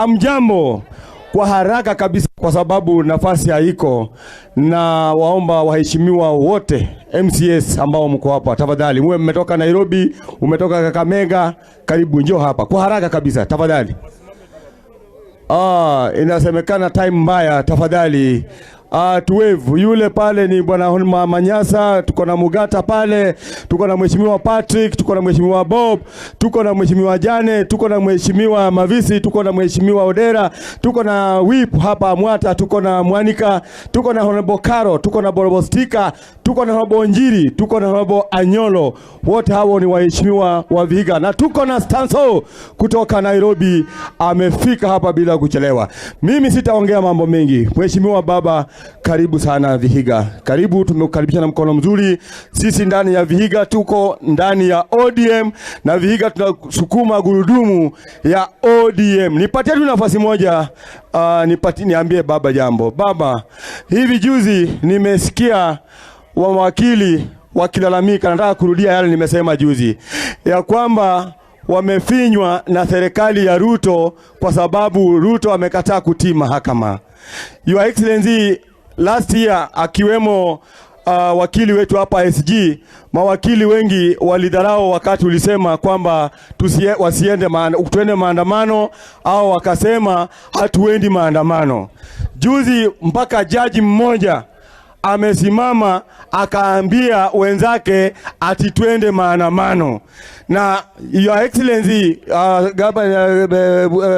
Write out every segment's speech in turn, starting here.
Hamjambo. Kwa haraka kabisa, kwa sababu nafasi haiko, na waomba waheshimiwa wote MCAs ambao mko hapa, tafadhali muwe mmetoka Nairobi, umetoka Kakamega, karibu njoo hapa kwa haraka kabisa tafadhali. Ah, inasemekana time mbaya, tafadhali. Ah, tuwevu yule pale ni bwana Manyasa, tuko na Mugata pale, tuko na mheshimiwa Patrick, tuko na mheshimiwa Bob, tuko na mheshimiwa Jane, tuko na mheshimiwa Mavisi, tuko na mheshimiwa Odera, tuko na Whip hapa Mwata, tuko na Mwanika, tuko na Honorable Karo, tuko na Honorable Stika, tuko na Honorable Njiri, tuko na Honorable Anyolo. Wote hao ni waheshimiwa wa Vihiga na tuko na Stanso kutoka Nairobi amefika hapa bila kuchelewa. Mimi sitaongea mambo mengi. Mheshimiwa baba, karibu sana Vihiga. Karibu, tumekukaribisha na mkono mzuri. Sisi ndani ya Vihiga tuko ndani ya ODM na Vihiga tunasukuma gurudumu ya ODM. Nipatie tu nafasi moja, nipatie niambie baba jambo. Baba, hivi juzi nimesikia wawakili wakilalamika, nataka kurudia yale nimesema juzi, ya kwamba wamefinywa na serikali ya Ruto kwa sababu Ruto amekataa kutii mahakama. Your Excellency, last year akiwemo wakili wetu hapa SG, mawakili wengi walidharau wakati ulisema kwamba wasiende tuende maandamano au wakasema hatuendi maandamano. Juzi mpaka jaji mmoja amesimama akaambia wenzake ati twende maandamano. Na Your Excellency,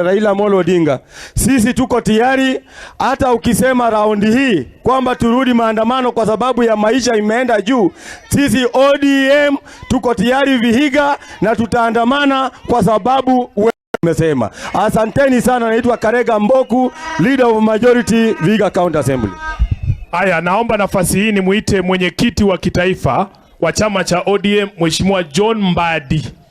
Raila Amolo Odinga, sisi tuko tayari, hata ukisema raundi hii kwamba turudi maandamano kwa sababu ya maisha imeenda juu, sisi ODM tuko tayari Vihiga na tutaandamana kwa sababu umesema. Asanteni sana. Naitwa Karega Mboku, Leader of Majority, Vihiga County Assembly. Haya, naomba nafasi hii nimuite mwenyekiti wa kitaifa wa chama cha ODM, Mheshimiwa John Mbadi.